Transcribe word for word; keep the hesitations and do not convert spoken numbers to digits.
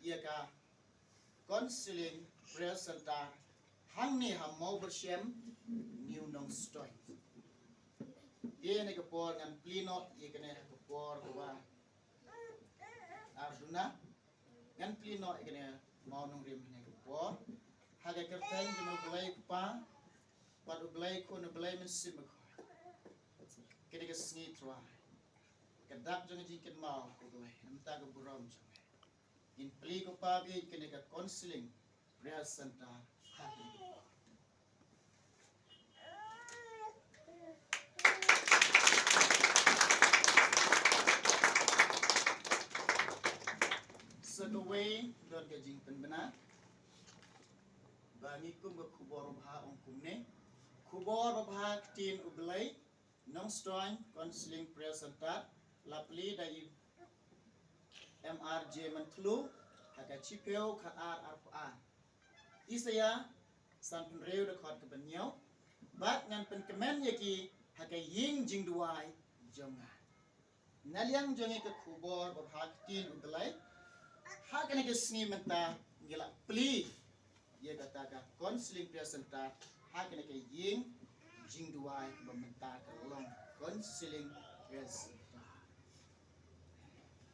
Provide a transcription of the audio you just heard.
ïa ka Counseling Prayer Center hangne ha Mawbyrshiem, New Nongstoiñ. Te ha kane ka por ngan plie noh ïa kane ha ka por kaba ar duna. Ngan plie noh ïa kane mawnongrim ha kane ka por ha ka kyrteng jong U Blei Kpa bad U Blei Khun, U Blei Mynsiem Bakhuid. Kane ka sngi Trai, ka dak jong ka jingkynmaw, ko Blei, na ka bynta ka burom jong me, ngin plie, ko Pa, ïa kane ka Counseling Prayer Center ha kane ka por. Sa kawei, don ka jingpynbna ba ngi kum ka khubor babha ong kumne: Khubor Babha Ktien U Blei, Nongstoiñ Counseling Prayer Center, la plie da i M R J Myntdu ha ka shiphew khatar arphew ar. Isaïah sanphew hynriew, dkhot kaba hynñiew: Bad ngan pynkmen ïa ki ha ka ïing jingduwai jong nga. Na liang jong ngi ka Khubor Babha Ktien U Blei, ha kane ka sngi mynta ngi la plie ïa kata ka Counseling Prayer Center ha kane ka ïing jingduwai ba mynta ka long Counseling Prayer Center.